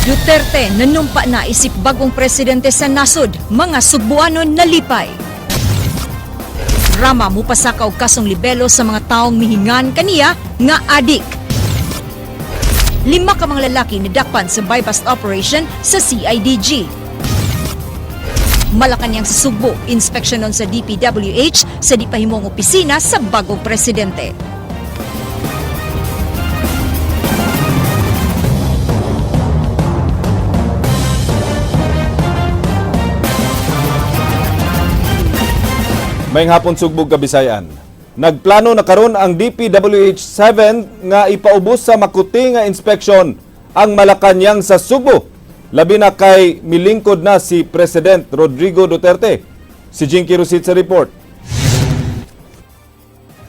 Duterte nanumpa na isip bagong presidente sa nasod, mga Sugbuanon nalipay. Rama mupasaka og kasong libelo sa mga taong mihingan kaniya nga adik. Lima ka mga lalaki nadakpan sa buy-bust operation sa CIDG. Malacañang sa Sugbo, inspeksyonon sa DPWH sa di pahimong opisina sa bagong presidente. Maayong hapon, Sugbo ug Kabisayan. Nagplano na karon ang DPWH 7 nga ipaubos sa makuti nga inspection ang Malacañang sa Sugbo. Labi na kay milingkod na si President Rodrigo Duterte. Si Jinky Rosit sa report.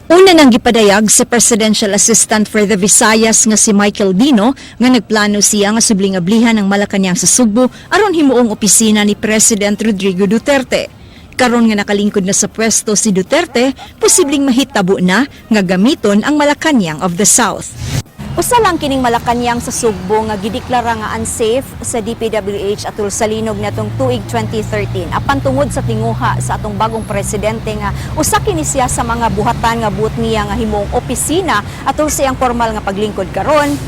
Una nang gipadayag sa Presidential Assistant for the Visayas nga si Michael Dino nga nagplano siya nga subling-ablihan ang Malacañang sa Sugbo aron himuong opisina ni President Rodrigo Duterte. Karon nga nakalingkod na sa pwesto si Duterte, posibleng mahitabo na nga gamiton ang Malacañang of the South. Usa lang kining Malacañang sa Sugbo nga gideklara nga unsafe sa DPWH atol sa linog natong tuig 2013. Apan tungod sa tinguha sa atong bagong presidente nga usa kini siya sa mga buhatan nga buot niya nga himong opisina atol sa iyang formal nga paglingkod karon,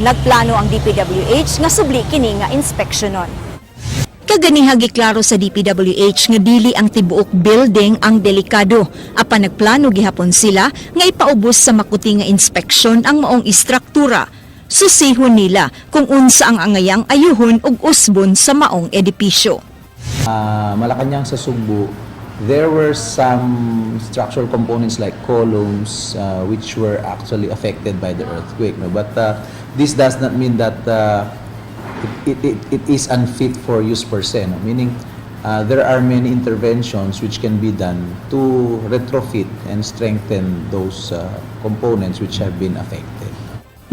nagplano ang DPWH nga subli kini nga inspeksyonon. Kaganiha giklaro sa DPWH nga dili ang tibuok building ang delikado. Apan nagplano gihapon sila nga ipaubos sa makuti nga inspeksyon ang maong istruktura. Susihon nila kung unsa ang angayang ayuhon ug usbon sa maong edipisyo. Malacañang sa Sugbo, there were some structural components like columns which were actually affected by the earthquake. No? But this does not mean that it is unfit for use per se. No? Meaning, there are many interventions which can be done to retrofit and strengthen those components which have been affected.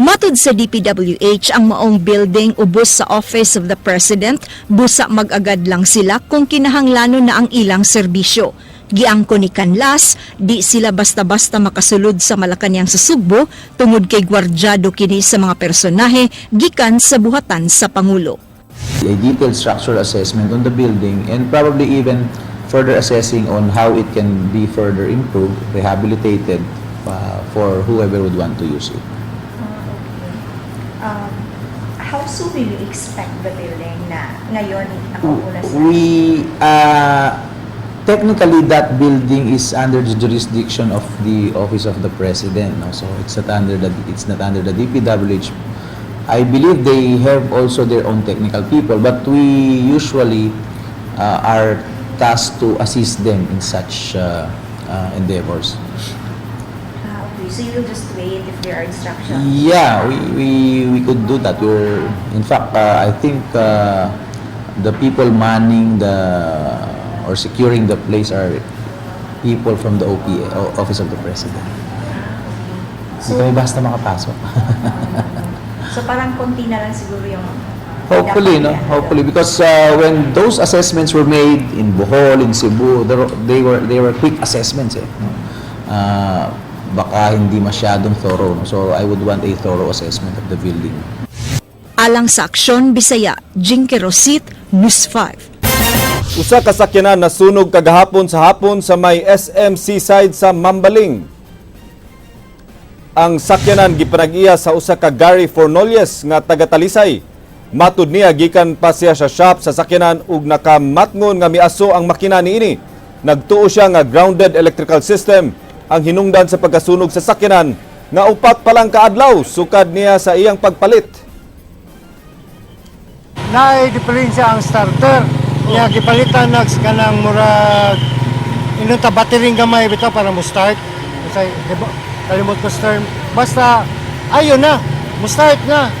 Matud sa DPWH, ang maong building ubos sa Office of the President, busa mag-agad lang sila kung kinahanglanon na ang ilang serbisyo. Giangko ni Canlas, di sila basta-basta makasulod sa Malacañang sa Sugbo tungod kay gwardyado kini sa mga personahe gikan sa buhatan sa Pangulo. A detailed structural assessment on the building and probably even further assessing on how it can be further improved, rehabilitated for whoever would want to use it. How soon will you expect the building na ngayon nakaupo na sa We technically, that building is under the jurisdiction of the Office of the President, no? So it's not under the DPWH. I believe they have also their own technical people, but we usually are tasked to assist them in such endeavors. Ah, okay. So you will just wait if there are instructions? Yeah, we could do that. We're, in fact, I think the people manning the or securing the place are people from the OPA, Office of the President. Hindi kami basta makapasok. So parang konti na lang siguro yung Hopefully, no? dapat. Hopefully, because when those assessments were made in Bohol, in Cebu, they were quick assessments, eh. No? Baka hindi masyadong thorough. No? So I would want a thorough assessment of the building. Alang sa Aksyon Bisaya, Jinky Rosit, News 5. Usa ka sakyanan nasunog kagahapon sa hapon sa may SM Seaside sa Mambaling. Ang sakyanan gipanag-iya sa usa ka Gary Fornolies nga taga Talisay. Matud niya, gikan pa siya sa shop sa sakyanan ug nakamatngon nga miaso ang makina niini. Nagtuo siya nga grounded electrical system ang hinungdan sa pagkasunog sa sakyanan nga 4 pa lang kaadlaw sukad niya sa iyang pagpalit. Naay diferensya ang starter. Nya gipalitan nag kanang murag ingon ta battery gamay bitaw para mo start. Kasi diba, kalimot ko sa term. Basta ayo na, mo start na.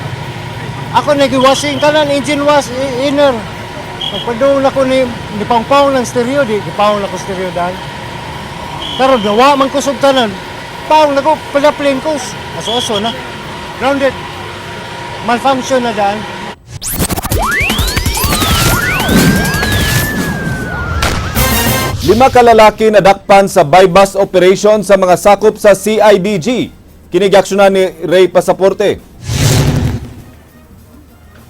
Ako nag-washing tanan engine wash inner. Pagpadung nako ni ni ng stereo, di gipawong nako stereo dahil. Pero nawa man kusog tanan. Pawong nako pala ko. Aso-aso na. Grounded. Malfunction na daan. Lima ka lalaki nadakpan sa buy-bust operation sa mga sakop sa CIDG. Kini giaksyonan ni Ray Pasaporte.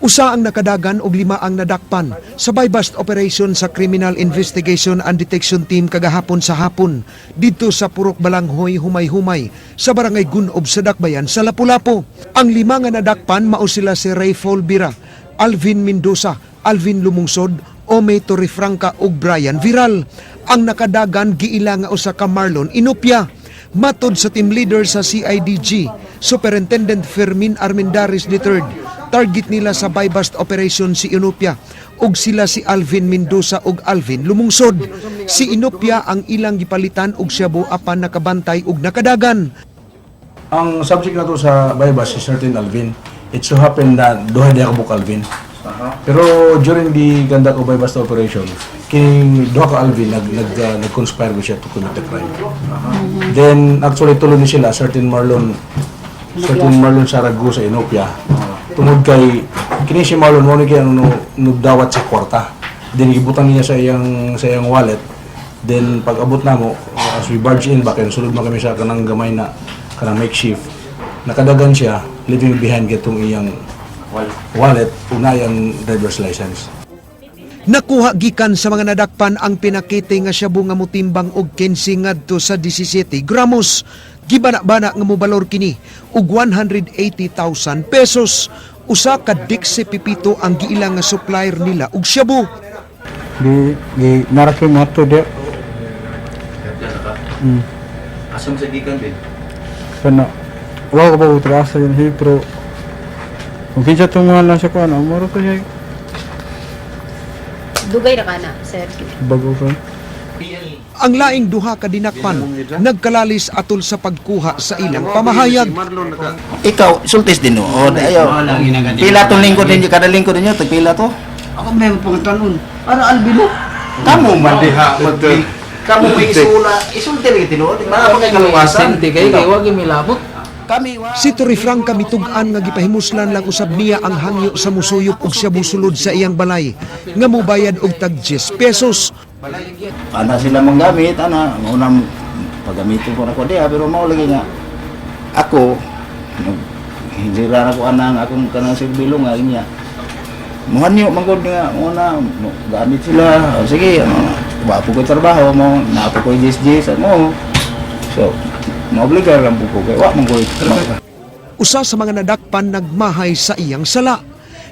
Usa ang nakadagan ug lima ang nadakpan sa buy-bust operation sa Criminal Investigation and Detection Team kagahapon sa hapon didto sa Purok Balanghoy, Humay-Humay sa Barangay Gunob sa Dakbayan sa Lapu-Lapu. Ang lima nga nadakpan mao sila si Ray Folbira, Alvin Mendoza, Alvin Lumungsod, Ome Torrefranca ug Brian Viral. Ang nakadagan giila nga usa ka Marlon Inopia. Matod sa team leader sa CIDG, Superintendent Fermin Armendaris III, target nila sa buy-bust operation si Inopia ug sila si Alvin Mendoza ug Alvin Lumungsod. Si Inopia ang ilang gipalitan og shabu apan nakabantay ug nakadagan. Ang subject na to sa buy-bust si certain Alvin. It so happened na duha diha ka buok Alvin. Pero during the conduct of buy-bust operation, kining duha ka Alvin nag nag-conspire ko siya to commit the crime. Then actually tulo ni sila, certain Marlon Saragosa Inopia. Tungod kay kini si Marlon mo ni kay ano nagdawat sa kwarta. Then gibutang niya sa iyang wallet. Then pag abot namo, as we barge in ba, kay sulod man kami sa kanang gamay na kanang makeshift. Nakadagan siya, leaving behind katong iyang wallet, una iyang driver's license. Nakuha gikan sa mga nadakpan ang pinakite nga shabu nga motimbang og 15 ngadto sa 17 gramos. Gibana-bana nga mobalor kini og 180,000 pesos. Usa ka Dixie Pipito ang giila nga supplier nila og shabu. Di di narating mo to di. Asam sa gikan din. Kana wa ko ba utra sa yun pero kung kinsa tong mga nasa ko ano moro ko siya. Dugay ra ka na, sir. Bago pa. Ang laing duha ka dinakpan nagkalalis atol sa pagkuha sa ilang pamahayag. Ikaw, sultis din no. O, ayo. Pila tong lingkod ninyo, kada lingkod ninyo, tagpila to. Ako may pangtanon. Ano albino? Kamo man diha mag Kamo may isula, isulti rin tinuod. Mga pa kay kaluwasan. Kay kay wag milabot. Kami wa. Si Torrefranca mitug-an nga gipahimuslan lang usab niya ang hangyo sa musuyop og shabu sulod sa iyang balay nga mobayad og tag 10 pesos. Ana sila manggamit, ana mao na paggamiton ko na ko diha, pero mao lagi nga ako hindi ra ko anang akong kanang sirbilo nga inya. Muhanyo man gud nga mo na gamit sila. O, sige, ano, wa po ko trabaho mo, naa po ko jis mo. So, maobligar lang po ko kay wa man ko. Usa sa mga nadakpan nagmahay sa iyang sala.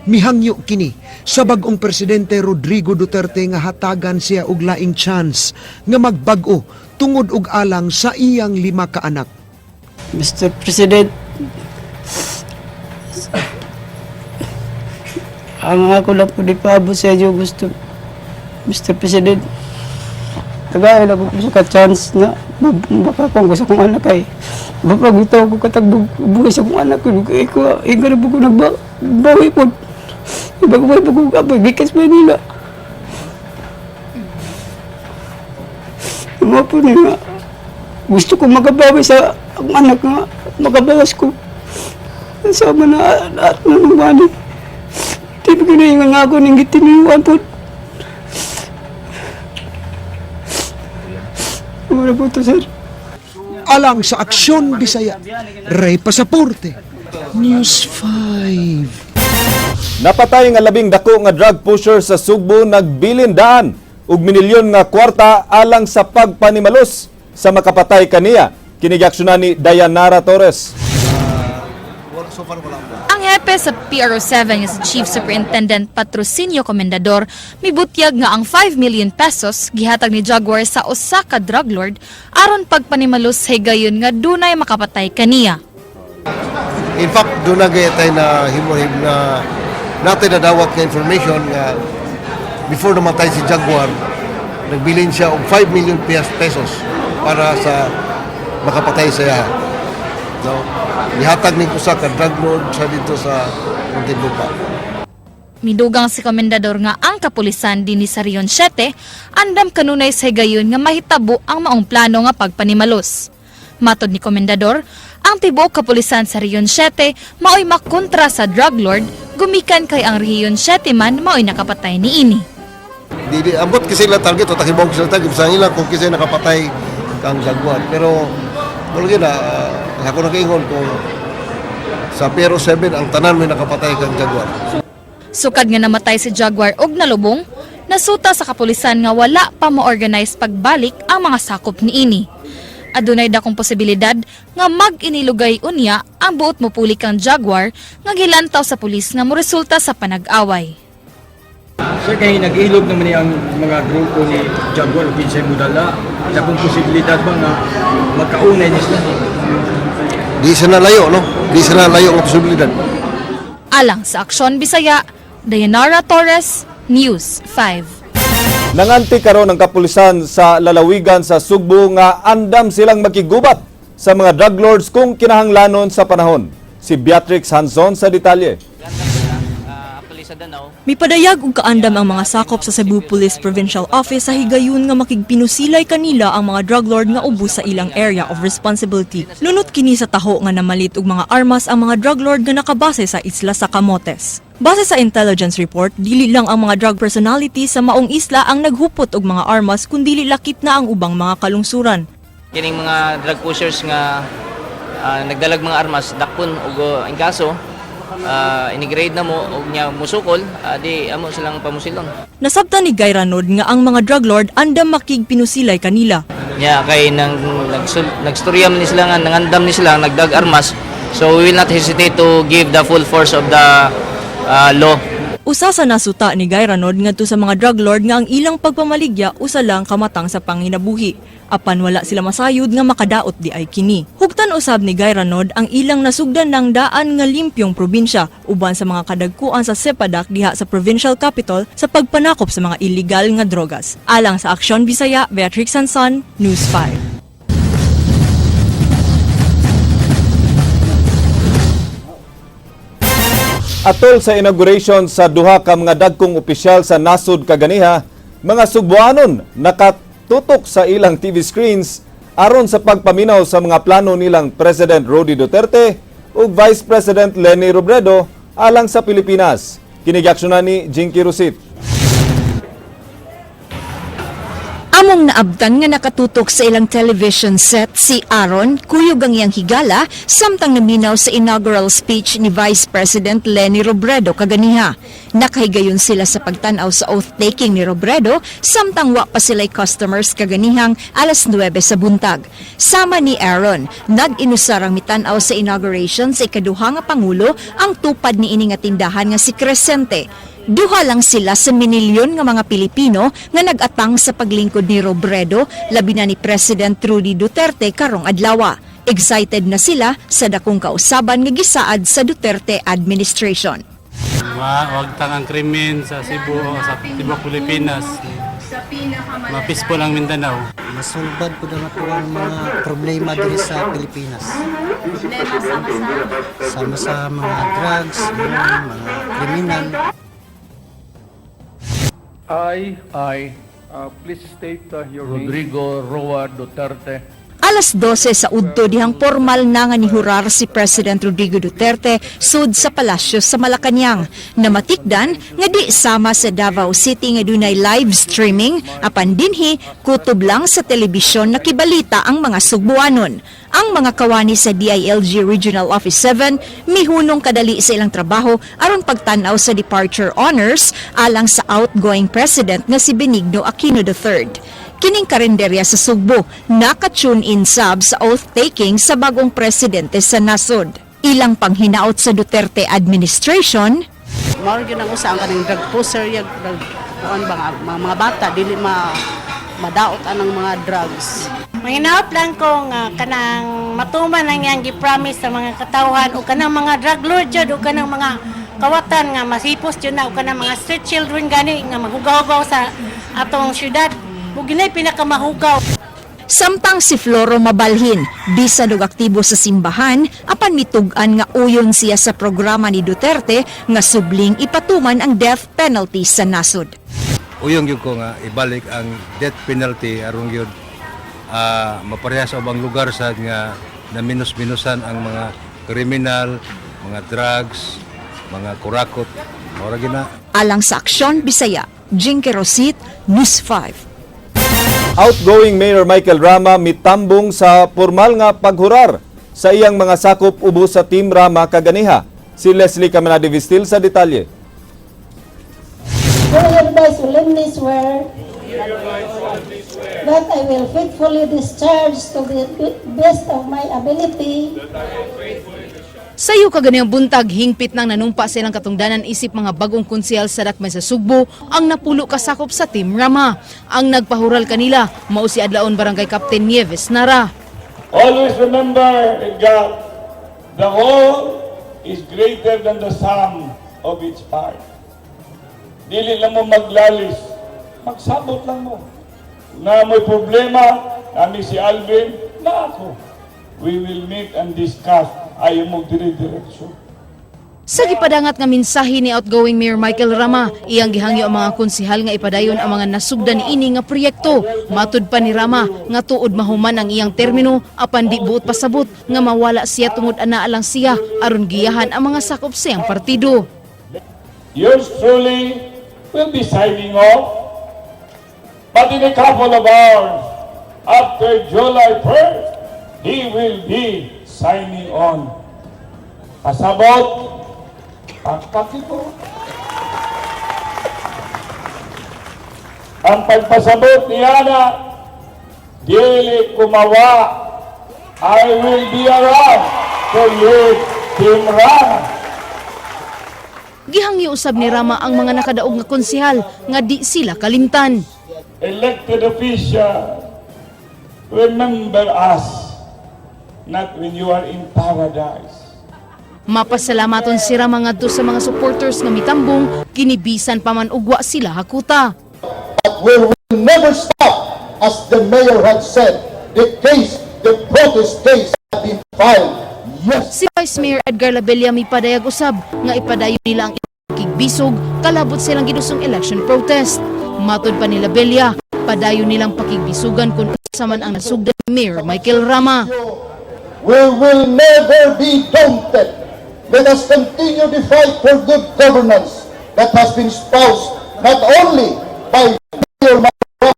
Mihangyo kini sa bag-ong presidente Rodrigo Duterte nga hatagan siya og laing chance nga magbag-o tungod og alang sa iyang lima ka anak. Mr. President, ang ako lang po di paabot sa inyo gusto. Mr. President, tagay lang ko sa chance na baka kung gusto kong anak ay mapagitaw ko katagbog buhay sa kong anak ko ikaw ikaw na ko nagbawi po iba ko ba ko kapoy gikas Manila. Mga po nga gusto ko makabawi sa akong anak nga makabawas ko sama na lahat ng lumani. Di ba ginahinga nga ako ng gitiniwan po. Wala po to, sir. Alang sa Aksyon Bisaya, Ray Pasaporte, News 5. Napatay nga labing dako nga drug pusher sa Sugbo nagbilin daan ug minilyon nga kwarta alang sa pagpanimalos sa makapatay kaniya. Kini giaksyonan ni Dayanara Torres. Ang hepe sa PRO7 nga si Chief Superintendent Patrocinio Comendador mibutyag nga ang 5 million pesos gihatag ni Jaguar sa usa ka drug lord aron pagpanimalos sa higayon nga dunay makapatay kaniya. In fact, doon na gaya tayo na himuhim na natin nadawat nga information nga before namatay si Jaguar, nagbilin siya og 5 million pesos para sa makapatay sa iya. No? Gihatag ni usa ka drug lord sa dito sa Muntinlupa. Midugang si Comendador nga ang kapulisan dinhi sa Region 7 andam kanunay sa higayon nga mahitabo ang maong plano nga pagpanimalos. Matod ni Comendador, ang tibuok kapulisan sa Region 7 maoy makontra sa drug lord gumikan kay ang Region 7 man maoy nakapatay niini. Dili ambot kasi sila target o takibaw sila target sa ila kung kinsa nakapatay kang Jaguar. Pero wala gyud na ako nakaingon kung sa PRO 7 ang tanan may nakapatay kang Jaguar. Sukad nga namatay si Jaguar og nalubong, nasuta sa kapulisan nga wala pa ma-organize pagbalik ang mga sakop niini. Adunay dakong posibilidad nga mag-inilugay unya ang buot mopuli kang Jaguar nga gilantaw sa pulis nga moresulta sa panag-away. Sir, kay nag-ilog naman ang mga grupo ni Jaguar o kinsay mudala. Dakong posibilidad ba nga magkaunay ni sila? Di sa nalayo, no? Di sa nalayo ang posibilidad. Alang sa Aksyon Bisaya, Dayanara Torres, News 5. Nanganti karon ang kapulisan sa lalawigan sa Sugbo nga andam silang makigubat sa mga drug lords kung kinahanglanon sa panahon. Si Beatrix Hanson sa detalye. Mipadayag og kaandam ang mga sakop sa Cebu Police Provincial Office sa higayon nga makigpinusilay kanila ang mga drug lord nga ubos sa ilang area of responsibility. Lunot kini sa taho nga namalit og mga armas ang mga drug lord nga nakabase sa isla sa Camotes. Base sa intelligence report, dili lang ang mga drug personality sa maong isla ang naghupot og mga armas, kundi lakip na ang ubang mga kalungsuran. Kining mga drug pushers nga nagdalag mga armas, dakpon og in kaso ini-grade na mo og nya musukol, di amo silang pamusilon. Nasabtan ni Guy Ranod nga ang mga drug lord andam makigpinusilay kanila. Nya kay nang nagstorya man ni sila nga nangandam ni sila nagdag armas, so we will not hesitate to give the full force of the law. Usa sa nasuta ni Guy Ranod ngadto sa mga drug lord nga ang ilang pagpamaligya usa lang kamatang sa panginabuhi. Apan wala sila masayod nga makadaot di ay kini. Hugtan usab ni Guy Ranod ang ilang nasugdan ng daan nga limpyong probinsya uban sa mga kadagkuan sa Sepadak diha sa provincial capital sa pagpanakop sa mga illegal nga drogas. Alang sa Aksyon Bisaya, Beatrix Sanson, News 5. Atol sa inauguration sa duha ka mga dagkong opisyal sa nasod kaganiha, mga Sugbuanon nakatutok sa ilang TV screens aron sa pagpaminaw sa mga plano nilang President Rody Duterte ug Vice President Leni Robredo alang sa Pilipinas. Kini giaksyonan ni Jinky Rosit. Among naabtan nga nakatutok sa ilang television set si Aaron, kuyog ang iyang higala samtang naminaw sa inaugural speech ni Vice President Leni Robredo kaganiha. Nakahigayon sila sa pagtan-aw sa oath-taking ni Robredo samtang wa pa sila'y customers kaganihang alas 9 sa buntag. Sama ni Aaron, nag-inusarang mitan-aw sa inauguration sa ikaduha nga pangulo ang tupad ni ini nga tindahan nga si Crescente. Duha lang sila sa minilyon nga mga Pilipino nga nag-atang sa paglingkod ni Robredo, labi na ni President Rudy Duterte karong adlawa. Excited na sila sa dakong kausaban nga gisaad sa Duterte administration. Wag ang krimen sa Cebu o sa tibuok Pilipinas. Ma-peaceful ang Mindanao. Masulbad po na po ang mga problema diri sa Pilipinas. Sama sa mga drugs, mga kriminal. I, please state your name. Rodrigo Roa Duterte. Alas 12 sa udto dihang formal na nga nihurar si President Rodrigo Duterte sud sa palasyo sa Malacañang. Namatikdan nga di sama sa Davao City nga dunay live streaming, apan dinhi kutob lang sa telebisyon nakibalita ang mga Sugbuanon. Ang mga kawani sa DILG Regional Office 7 mihunong kadali sa ilang trabaho aron pagtan-aw sa departure honors alang sa outgoing president nga si Benigno Aquino III. Kining karinderya sa Sugbo, naka-tune in sab sa oath-taking sa bagong presidente sa nasod. Ilang panghinaot sa Duterte administration, Mao gyud ang usa ang kaning drug pusher yag drug kuan ba nga, mga bata dili ma madaot anang mga drugs. Manghinaot lang ko nga kanang matuman ang iyang gi-promise sa mga katawhan o kanang mga drug lord jud o kanang mga kawatan nga masipos jud na o kanang mga street children gani nga maghugaw-hugaw sa atong syudad. Ug ginay pinakamahugaw. Samtang si Floro mabalhin, bisan og aktibo sa simbahan, apan mitug-an nga uyon siya sa programa ni Duterte nga subling ipatuman ang death penalty sa nasod. Uyong gyud ko nga ibalik ang death penalty aron gyud maparehas sa ubang lugar sa nga na minus-minusan ang mga kriminal, mga drugs, mga kurakot. Mao ra gyud na. Alang sa Aksyon Bisaya, Jinky Rosit, News 5. Outgoing Mayor Michael Rama mitambong sa formal nga paghurar sa iyang mga sakop ubos sa Team Rama kaganiha. Si Leslie Caminade Vistil sa detalye. Do hereby solemnly swear that I will faithfully discharge to the best of my ability Sayo kaganihang buntag, hingpit nang nanumpa sa ilang katungdanan isip mga bagong konsehal sa Dakbayan sa Sugbo ang napulo kasakop sa Team Rama. Ang nagpahural kanila, mao si Adlaon Barangay Captain Nieves Nara. Always remember, God, the whole is greater than the sum of its part. Dili lang mo maglalis, magsabot lang mo. Na may problema, kami si Alvin, na ako. We will meet and discuss. Ayaw mo dire-diretso. Sa gipadangat nga mensahe ni outgoing Mayor Michael Rama, iyang gihangyo ang mga konsehal nga ipadayon ang mga nasugdan niini nga proyekto. Matud pa ni Rama nga tuod mahuman ang iyang termino apan di buot pasabot nga mawala siya tungod anaa lang siya aron giyahan ang mga sakop sa iyang partido. Yours truly will be signing off, but in a couple of hours, after July 1st, he will be signing on. Pasabot, pakpaki ko. Ang pagpasabot ni Ana, dili kumawa, I will be around to lead Team Rama. Gihangyo usab ni Rama ang mga nakadaog nga konsehal nga di sila kalimtan. Elected official, remember us, not when you are in paradise. Mapasalamaton si Rama ngadto sa mga supporters nga mitambong kinibisan pa man og wa sila hakuta. But we will never stop, as the mayor had said, the case, the protest case had been filed. Yes. Si Vice Mayor Edgar Labella mipadayag usab nga ipadayon nila ang pakigbisog kalabot silang gidusong election protest. Matod pa ni Labella, padayon nilang pakigbisugan kung unsa man ang nasugdan ni Mayor Michael Rama. We will never be daunted. Let us continue the fight for good governance that has been espoused not only by Mayor Rama,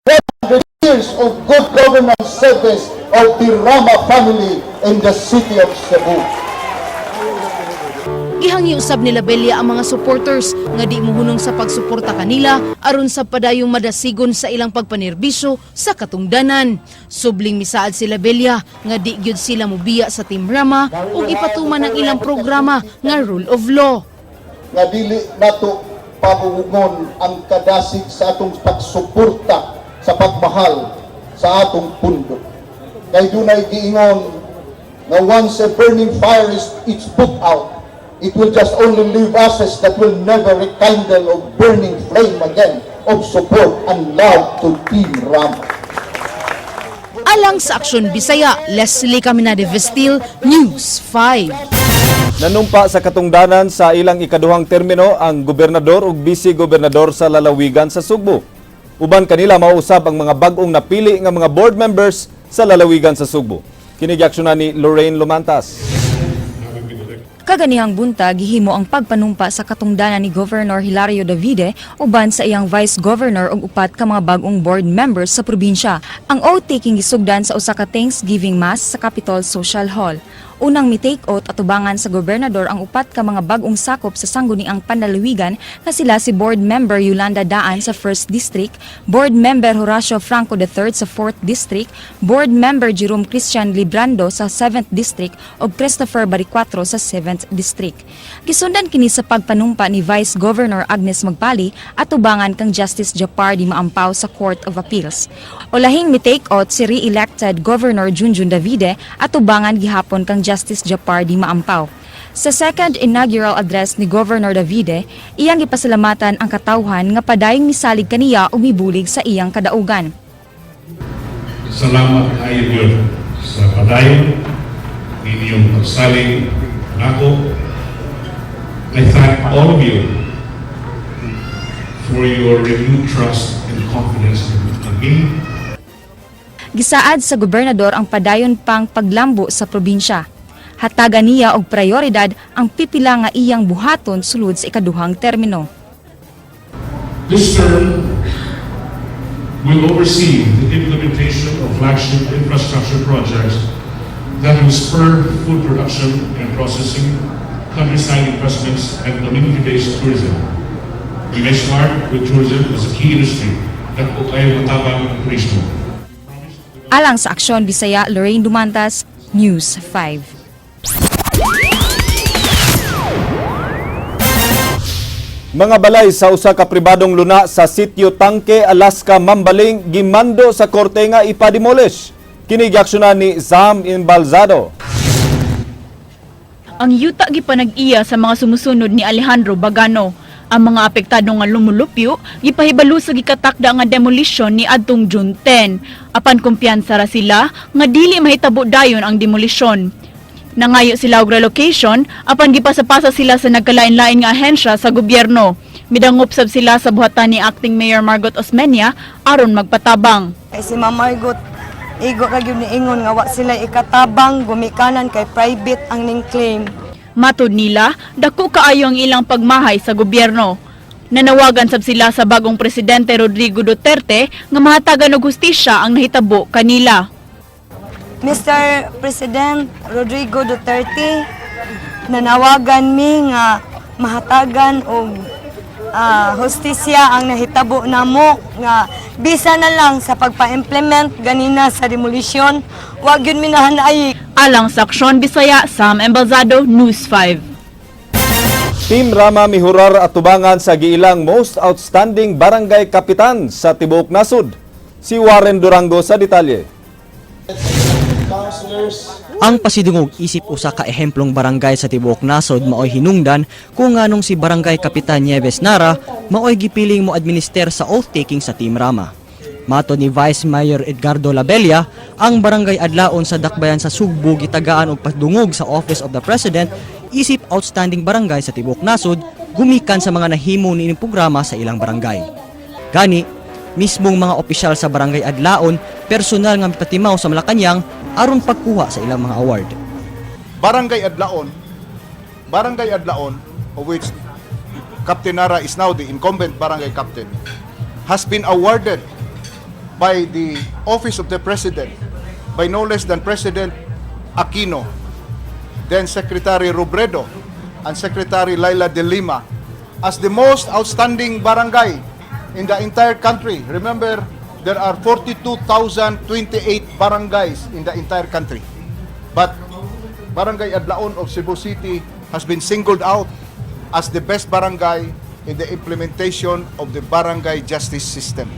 100 years of good governance service of the Rama family in the city of Cebu. Gihangyo usab ni Labella ang mga supporters nga di muhunong sa pagsuporta kanila aron sa padayong madasigon sa ilang pagpanerbisyo sa katungdanan. Subling misaad si Labella nga di gyud sila mubiya sa Team Rama ug ipatuman ang ilang programa nga rule of law. Nga dili nato pabugongon ang kadasig sa atong pagsuporta sa pagmahal sa atong pundo. Kay dunay giingon nga once a burning fire is it's put out, it will just only leave ashes that will never rekindle of burning flame again of support and love to Team Rama. Alang sa Aksyon Bisaya, Leslie Caminade Vestil, News 5. Nanumpa sa katungdanan sa ilang ikaduhang termino ang gobernador ug vice-gobernador sa lalawigan sa Sugbo. Uban kanila mausab ang mga bag-ong napili nga mga board members sa lalawigan sa Sugbo. Kini giaksyonan ni Lorraine Lumantas. Kaganihang buntag, gihimo ang pagpanumpa sa katungdanan ni Governor Hilario Davide uban sa iyang Vice Governor ug upat ka mga bag-ong board members sa probinsya. Ang oath-taking gisugdan sa usa ka Thanksgiving Mass sa Capitol Social Hall. Unang mi-take oath atubangan sa gobernador ang upat ka mga bag-ong sakop sa sangguniang panlalawigan nga sila si Board Member Yolanda Daan sa 1st District, Board Member Horacio Franco III sa 4th District, Board Member Jerome Christian Librando sa 7th District ug Christopher Baricuatro sa 7th District. Gisundan kini sa pagpanumpa ni Vice Governor Agnes Magpali atubangan kang Justice Japar Dimaampao sa Court of Appeals. Ulahing mi-take oath si re-elected Governor Junjun Davide atubangan gihapon kang Justice Japar Dimaampao. Sa second inaugural address ni Governor Davide, iyang gipasalamatan ang katawhan nga padayong misalig kaniya ug mibulig sa iyang kadaugan. Salamat kaayo gyud sa padayon ninyong pagsalig nako. I thank all of you for your renewed trust and confidence in me. Gisaad sa gobernador ang padayon pang paglambo sa probinsya. Hatagan niya og prioridad ang pipila nga iyang buhaton sulod sa ikaduhang termino. This term will oversee the implementation of flagship infrastructure projects that will spur food production and processing, countryside investments, and community-based tourism. We benchmark with tourism as a key industry. Dako kayo matabang ang turismo. Alang sa Aksyon Bisaya, Lorraine Dumantas, News 5. Mga balay sa usa ka pribadong luna sa Sitio Tangke, Alaska, Mambaling gimando sa korte nga ipademolish. Kini giaksyonan ni Zam Imbalzado. Ang yuta gipanag-iya sa mga sumusunod ni Alejandro Bagano. Ang mga apektado nga lumulupyo gipahibalo sa gikatakda nga demolition ni adtong June 10. Apan kumpiyansa ra sila nga dili mahitabo dayon ang demolisyon. Nangayo sila og relocation apan gipasapasa sila sa nagkalain-lain nga ahensya sa gobyerno. Midangop sab sila sa buhatan ni Acting Mayor Margot Osmeña aron magpatabang. Kay si Ma'am Margot, igo ra gyud niingon nga wa sila ikatabang gumikanan kay private ang ning claim. Matod nila, dako kaayo ang ilang pagmahay sa gobyerno. Nanawagan sab sila sa bagong presidente Rodrigo Duterte nga mahatagan og hustisya ang nahitabo kanila. Mr. President Rodrigo Duterte, nanawagan mi nga mahatagan og hustisya ang nahitabo namo nga bisa na lang sa pagpa-implement ganina sa demolition, wa gyud mi nahanay. Alang sa Aksyon Bisaya, Sam Embalzado, News 5. Team Rama mihurar atubangan sa giilang Most Outstanding Barangay Kapitan sa tibuok nasod. Si Warren Durango sa detalye. Ang pasidungog isip usa ka ehemplong barangay sa tibuok nasod maoy hinungdan kung nganong si Barangay Kapitan Nieves Nara maoy gipiling mo administer sa oath-taking sa Team Rama. Matod ni Vice Mayor Edgardo Labella, ang Barangay Adlaon sa Dakbayan sa Sugbo gitagaan og padungog sa Office of the President isip outstanding barangay sa tibuok nasod gumikan sa mga nahimo niining programa sa ilang barangay. Gani, mismong mga opisyal sa Barangay Adlaon personal nga mipatimaw sa Malacañang aron pagkuha sa ilang mga award. Barangay Adlaon, Barangay Adlaon, of which Captain Nara is now the incumbent barangay captain, has been awarded by the Office of the President by no less than President Aquino, then Secretary Robredo, and Secretary Leila de Lima as the most outstanding barangay in the entire country. Remember, there are 42,028 barangays in the entire country. But Barangay Adlaon of Cebu City has been singled out as the best barangay in the implementation of the barangay justice system.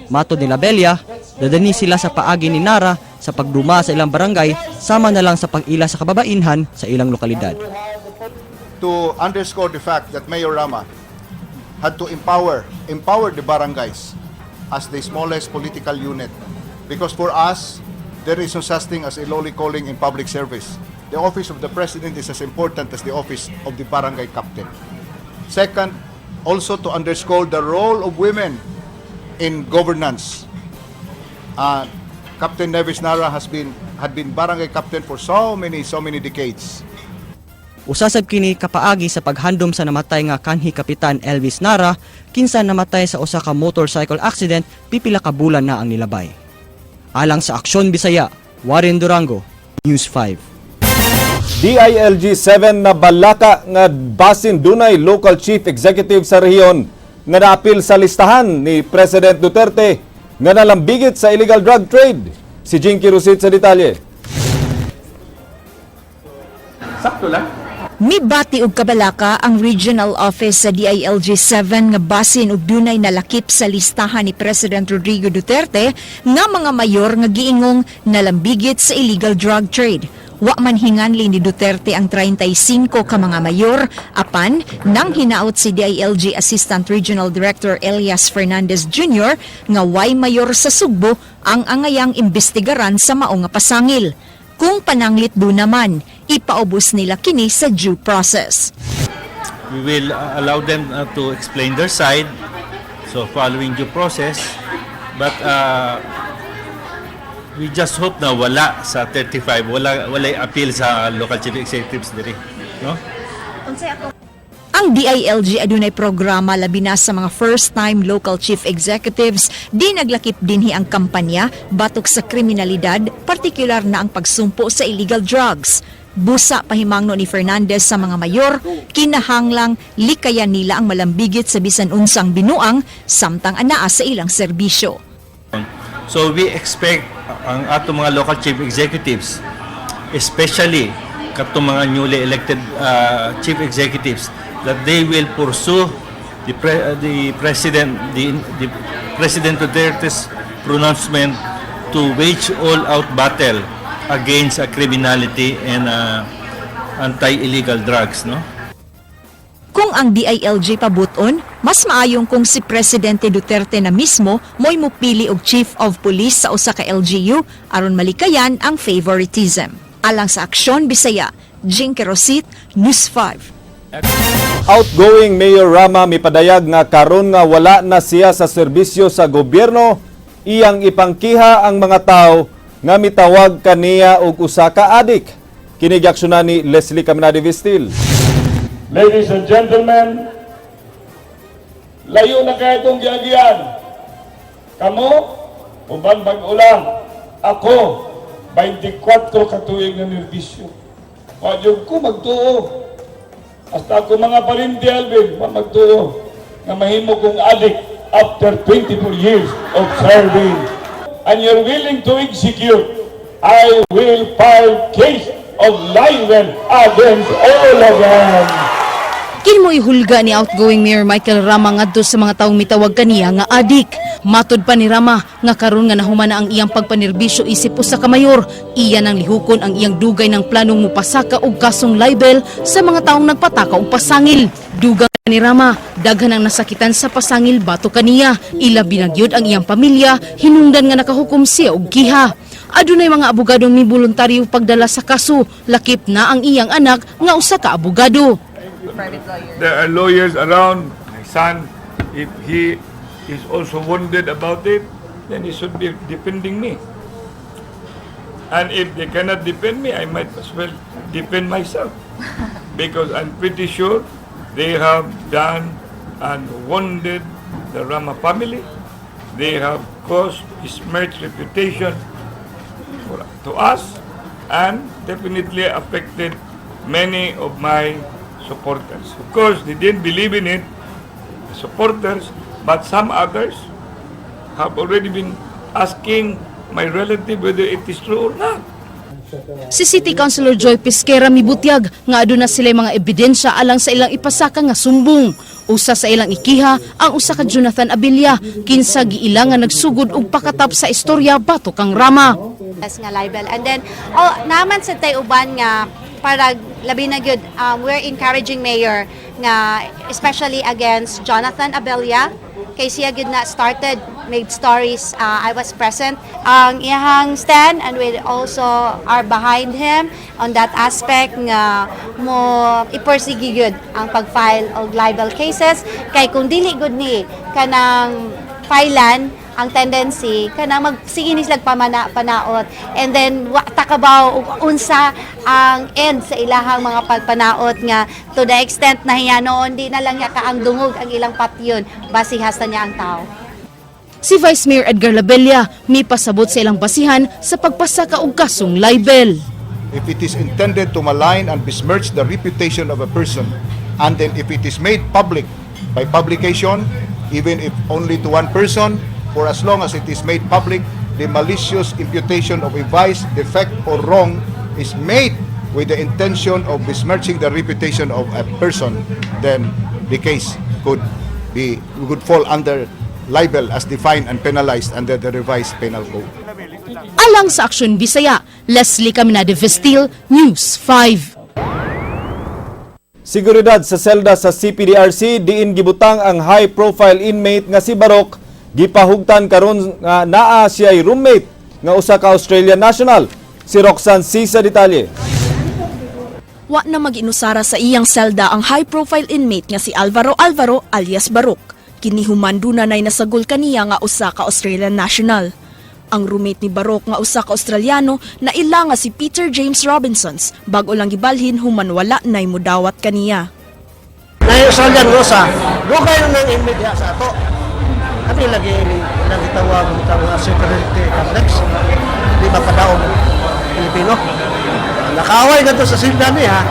Matod ni Labella, dadani sila sa paagi ni Nara sa pagduma sa ilang barangay sama na lang sa pag-ila sa kababainhan sa ilang lokalidad. To underscore the fact that Mayor Rama had to empower the barangays as the smallest political unit. Because for us, there is no such thing as a lowly calling in public service. The office of the president is as important as the office of the barangay captain. Second, also to underscore the role of women in governance. Captain Neves Nara has been had been barangay captain for so many, so many decades. Usa sab kini kapaagi sa paghandom sa namatay nga kanhi Kapitan Elvis Nara kinsa namatay sa usa ka motorcycle accident pipila ka bulan na ang nilabay. Alang sa Aksyon Bisaya, Warren Durango, News 5. DILG 7 na balaka nga basin dunay local chief executive sa rehiyon nga naapil sa listahan ni President Duterte nga nalambigit sa illegal drug trade. Si Jinky Rusit sa detalye. Sakto lang. Mibati og kabalaka ang Regional Office sa DILG 7 nga basin og dunay nalakip sa listahan ni President Rodrigo Duterte nga mga mayor nga giingong nalambigit sa illegal drug trade. Wa man hinganli ni Duterte ang 35 ka mga mayor apan nang hinaot si DILG Assistant Regional Director Elias Fernandez Jr. nga way mayor sa Sugbo ang angayang imbestigaran sa mao nga pasangil. Kung pananglit do naman, ipaubos nila kini sa due process. We will allow them to explain their side, so following due process, but we just hope na wala sa 35, wala appeal sa local chief executives diri, no? Ang DILG adunay programa labi na sa mga first-time local chief executives, di naglakip dinhi ang kampanya batok sa kriminalidad, partikular na ang pagsumpo sa illegal drugs. Busa pahimangno ni Fernandez sa mga mayor, Kinahanglang likayan nila ang malambigit sa bisan unsang binuang samtang anaa sa ilang serbisyo. So we expect ang atong mga local chief executives, especially katong mga newly elected chief executives, that they will pursue the President Duterte's pronouncement to wage all-out battle against criminality and anti-illegal drugs, no? Kung ang DILG pabuton, mas maayong kung si Presidente Duterte na mismo mo'y mupili og Chief of Police sa usa ka LGU aron malikayan ang favoritism. Alang sa Aksyon Bisaya, Jinky Rosit, News 5. Outgoing Mayor Rama mipadayag nga karon nga wala na siya sa serbisyo sa gobyerno, iyang ipangkiha ang mga tao nga mitawag kaniya og usa ka adik. Kini giaksyonan ni Leslie Caminade Vistil. Ladies and gentlemen, layo na kaayo atong giagian. Kamo, uban bag-o lang. Ako, 24 ka tuig na nerbisyo. Wa jud ko magtuo. Hasta ako mga parinti, Alvin, wa magtuo nga mahimo kong addict after 24 years of serving. And you're willing to execute, I will file case of libel against all of them. Kini mo'y hulga ni outgoing Mayor Michael Rama ngadto sa mga taong mitawag kaniya nga adik. Matod pa ni Rama nga karon nga nahuman na ang iyang pagpanerbisyo isip usa ka mayor, iya nang lihukon ang iyang dugay ng planong mupasaka og kasong libel sa mga taong nagpataka og pasangil. Dugang ni Rama, daghan ang nasakitan sa pasangil batok kaniya. Ilabi na gyud ang iyang pamilya, hinungdan nga nakahukom siya og kiha. Adunay mga abogadong miboluntaryo pagdala sa kaso, lakip na ang iyang anak nga usa ka abogado. There are lawyers around. My son, if he is also wounded about it, then he should be defending me. And if they cannot defend me, I might as well defend myself. Because I'm pretty sure they have done and wounded the Rama family. They have caused smirched reputation to us and definitely affected many of my supporters. Of course, they didn't believe in it, the supporters, but some others have already been asking my relative whether it is true or not. Si City Councilor Joy Pesquera mibutyag nga aduna sila mga ebidensya alang sa ilang ipasaka nga sumbong. Usa sa ilang ikiha ang usa ka Jonathan Abilla, kinsa giila nga nagsugod og pakatap sa istorya batok kang Rama. Yes, nga libel. And then, oh, naman sa tay uban nga para labi na gyud, we're encouraging mayor nga especially against Jonathan Abella kay siya gyud na started, made stories. I was present ang iyahang stand and we also are behind him on that aspect nga mo ipursige gyud ang pag-file og libel cases kay kung dili gud ni kanang filean, ang tendency kanang magsige ni sila pamana panaot and then wa ta kabaw ug unsa ang end sa ilahang mga pagpanaot nga to the extent na hiya noon di na lang niya kaang dungog ang ilang patyon basi hasta niya ang tao. Si Vice Mayor Edgar Labella mipasabot sa ilang basihan sa pagpasaka og kasong libel. If it is intended to malign and besmirch the reputation of a person, and then if it is made public by publication, even if only to one person, for as long as it is made public, the malicious imputation of a vice, defect, or wrong is made with the intention of besmirching the reputation of a person, then the case could fall under libel as defined and penalized under the Revised Penal Code. Alang sa Aksyon Bisaya, Leslie Caminade Vestil, News 5. Seguridad sa selda sa CPDRC diin gibutang ang high-profile inmate nga si Barok gipahugtan karon nga naa siya'y roommate nga usa ka Australian national. Si Roxanne C. sa detalye. Wa na mag-inusara sa iyang selda ang high-profile inmate nga si Alvaro Alvaro alias Barok. Kini human duna nay nasagol kaniya nga usa ka Australian national. Ang roommate ni Barok nga usa ka Australiano na ila nga si Peter James Robinsons bag-o lang gibalhin human wala nay mudawat kaniya. Na Australian Rosa, dugay na nang inmate diha sa ato. Kani lagi ilang gitawag gitawag security complex. Di ba padaog Pilipino? Nakaaway na to sa silda niya.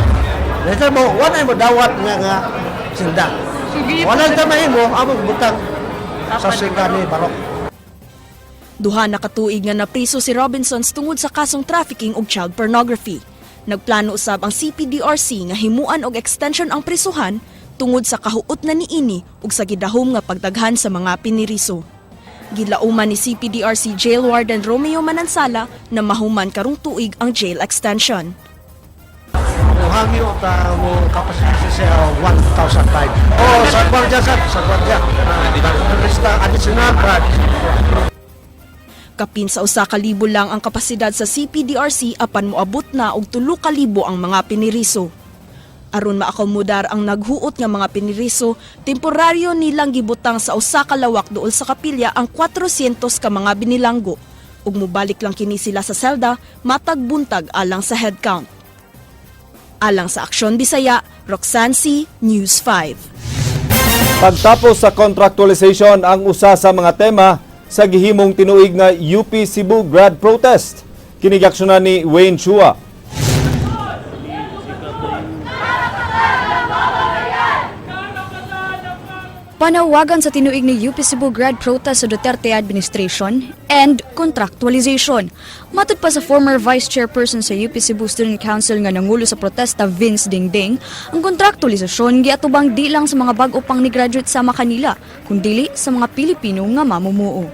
Later mo, wala mo dawat nga nga silda. Wala ta mahimo among butang sa silda ni Barok. 2 na katuig nga napriso si Robinsons tungod sa kasong trafficking og child pornography. Nagplano usab ang CPDRC nga himuan og extension ang prisuhan tungod sa kahuot na niini ug sa gidahom nga pagdaghan sa mga piniriso. Gilauman ni CPDRC Jail Warden Romeo Manansala na mahuman karong tuig ang jail extension. Muhangyo ta mo capacity siya 1,005. Oh, sa gwardiya sa gwardiya. Additional guard. Kapin sa 1,000 lang ang kapasidad sa CPDRC apan moabot na og 3,000 ang mga piniriso. Aron maakomodar ang naghuot nga mga piniriso, temporaryo nilang gibutang sa 1 ka lawak duol sa kapilya ang 400 ka mga binilanggo. Ug mobalik lang kini sila sa selda matag buntag alang sa headcount. Alang sa Aksyon Bisaya, Roxanne C. News 5. Pagtapos sa contractualization ang usa sa mga tema sa gihimong tinuig nga UP Cebu grad protest. Kini giaksyonan ni Wayne Chua. Panawagan sa tinuig ni UP Cebu grad protest sa Duterte administration and contractualization. Matod pa sa former vice chairperson sa UP Cebu Student Council nga nangulo sa protesta, Vince Dingding, ang kontraktualisasyon giatubang di lang sa mga bag-o pang ni-graduate sama kanila, kundili sa mga Pilipino nga mamumuo.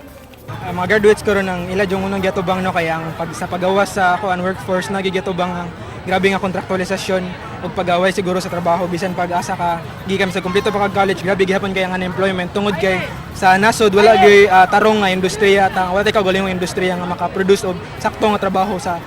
Ang mga graduates karon ang ila yung unang giatubang, no, kay ang pag sa pagawas sa kuan workforce na gigatubang ang grabe nga kontraktualisasyon ug pagaway siguro sa trabaho bisan pag asa ka gikan sa kumpleto pa kag college, grabe gihapon kay ang unemployment tungod kay sa nasod wala gyud tarong nga industriya at wala tay kaugalingong industriya nga maka-produce og sakto nga trabaho sa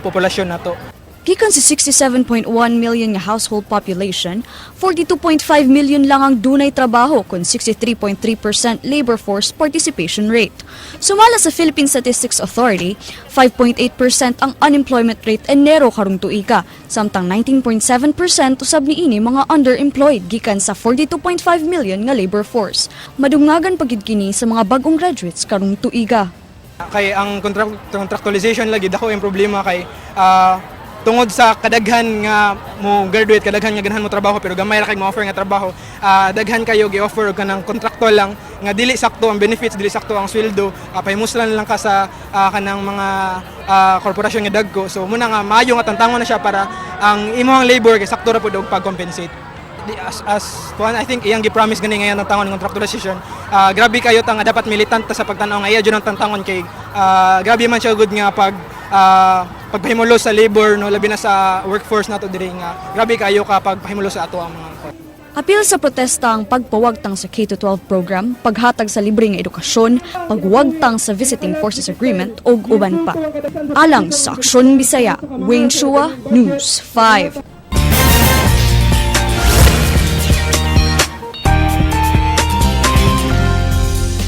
populasyon nato. Gikan sa 67.1 million nga household population, 42.5 million lang ang dunay trabaho kun 63.3% labor force participation rate. Sumala sa Philippine Statistics Authority, 5.8% ang unemployment rate Enero karong tuiga, samtang 19.7% usab niini mga underemployed gikan sa 42.5 million nga labor force. Madungagan pa gid kini sa mga bag-ong graduates karong tuiga. Kay ang contractualization lagi dako yung problema kay tungod sa kadaghan nga mo graduate, kadaghan nga ganahan mo trabaho pero gamay ra kay mo offer nga trabaho, daghan kayo gi-offer og kanang contractual lang nga dili sakto ang benefits, dili sakto ang sweldo, pahimuslan lang ka sa kanang mga korporasyon nga dagko. So muna nga maayo nga tantangon na siya para ang imong labor kay sakto ra pud og pag-compensate. As kuan, I think iyang gi-promise gani ngayon ang tangon ng contractualization. Grabe kayo ta nga dapat militant ta sa pagtan-aw nga iya jud ang tantangon kay grabe man siya good nga pagpahimulo sa labor, no, labi na sa workforce nato diri nga grabe kayo ka pagpahimulo sa ato ang mga kuan. Apil sa protesta ang pagpawagtang sa K-12 program, paghatag sa libre nga edukasyon, pagwagtang sa Visiting Forces Agreement ug uban pa. Alang sa Aksyon Bisaya, Wayne Chua, News 5.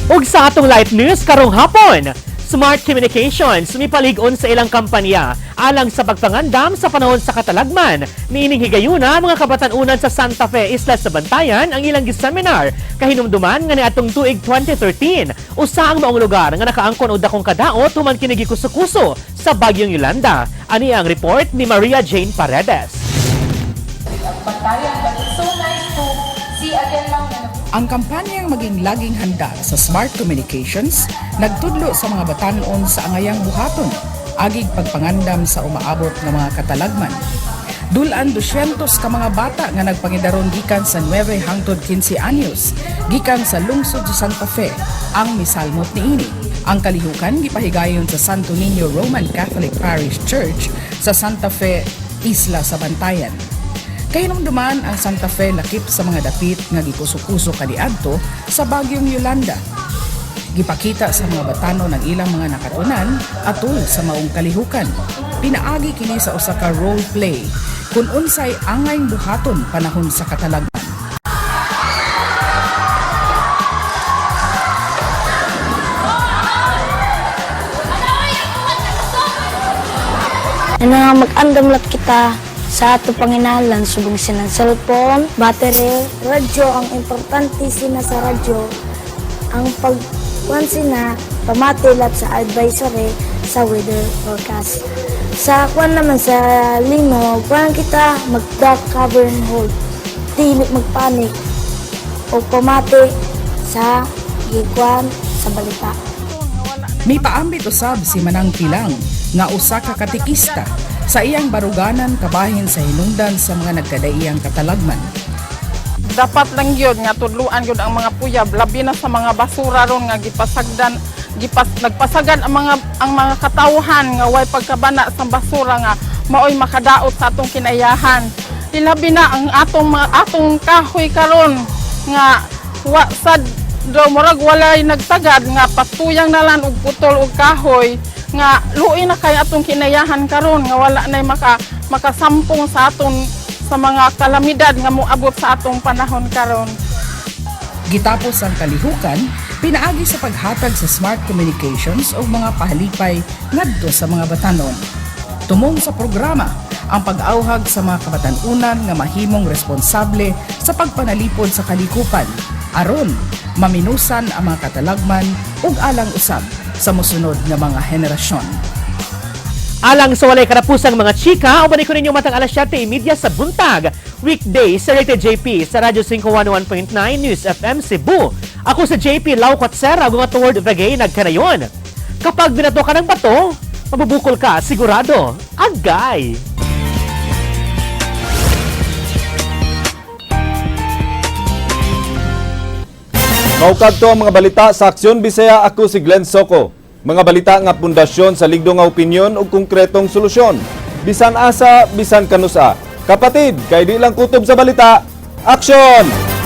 Ug sa atong live news karong hapon, Smart Communications mipalig-on sa ilang kampanya alang sa pagpangandam sa panahon sa katalagman. Niining higayuna, mga kabatan-unan sa Santa Fe, Isla sa Bantayan ang ilang giseminar kahinumduman nga niadtong tuig 2013 usa ang maong lugar nga nakaangkon og dakong kadaot human kini gikuso-kuso sa bagyong Yolanda. Ani ang report ni Maria Jane Paredes. Ang kampanyang maging laging handa sa Smart Communications nagtudlo sa mga batanon sa angayang buhaton agig pagpangandam sa umaabot nga mga katalagman. Dulan 200 ka mga bata nga nagpangidaron gikan sa 9 hangtod 15 anyos gikan sa lungsod sa Santa Fe ang misalmot niini. Ang kalihukan gipahigayon sa Santo Niño Roman Catholic Parish Church sa Santa Fe, Isla sa Bantayan. Kahinumduman ang Santa Fe lakip sa mga dapit nga gikuso-kuso kaniadto sa bagyong Yolanda. Gipakita sa mga batanon ang ilang mga nakatunan atol sa maong kalihukan. Pinaagi kini sa usa ka role play kung unsay angayng buhaton panahon sa katalagman. Ano nga mag-andam lat kita sa ato panginahanglan subong sinang cellphone, battery, radyo. Ang importante sina sa radyo, ang pagkuan sina pamati lat sa advisory sa weather forecast. Sa kwan naman sa lima, kuan kita mag-duck, cover and hold. Dili magpanik o pamati sa gikuan sa balita. Mipaambit usab si Manang Pilang nga usa ka katekista sa iyang baruganan kabahin sa hinungdan sa mga nagkadaiyang katalagman. Dapat lang yun nga tudluan yun ang mga puyab, labi na sa mga basura ron nga gipasagdan, nagpasagan ang mga katawhan nga way pagkabana sa basura nga maoy makadaot sa atong kinaiyahan. Ilabi na ang atong mga atong kahoy karon nga wa sad do murag walay nagtagad nga patuyang nalan og putol og kahoy nga luoy na kay atong kinaiyahan karon nga wala nay makasampong sa aton sa mga kalamidad nga moabot sa atong panahon karon. Gitapos ang kalihukan, pinaagi sa paghatag sa Smart Communications og mga pahalipay ngadto sa mga batanon. Tumong sa programa ang pag-awhag sa mga kabatan-unan nga mahimong responsable sa pagpanalipod sa kalikupan aron maminusan ang mga katalagman ug alang usab sa mosunod nga mga henerasyon. Alang sa walay karapusang mga chika, uban ko ninyo matang alas 7:30 sa buntag. Weekday sa Rated JP sa Radyo 511.9 News FM Cebu. Ako sa JP Lau Kwatsera, nga toward the gay nagkanayon. Kapag binato ka ng bato, mabubukol ka sigurado. Agay! Mao kadto ang mga balita sa Aksyon Bisaya. Ako si Glenn Soco. Mga balita nga pundasyon sa ligdo nga opinyon ug konkretong solusyon. Bisan asa, bisan kanusa. Kapatid, kay di lang kutob sa balita. Aksyon!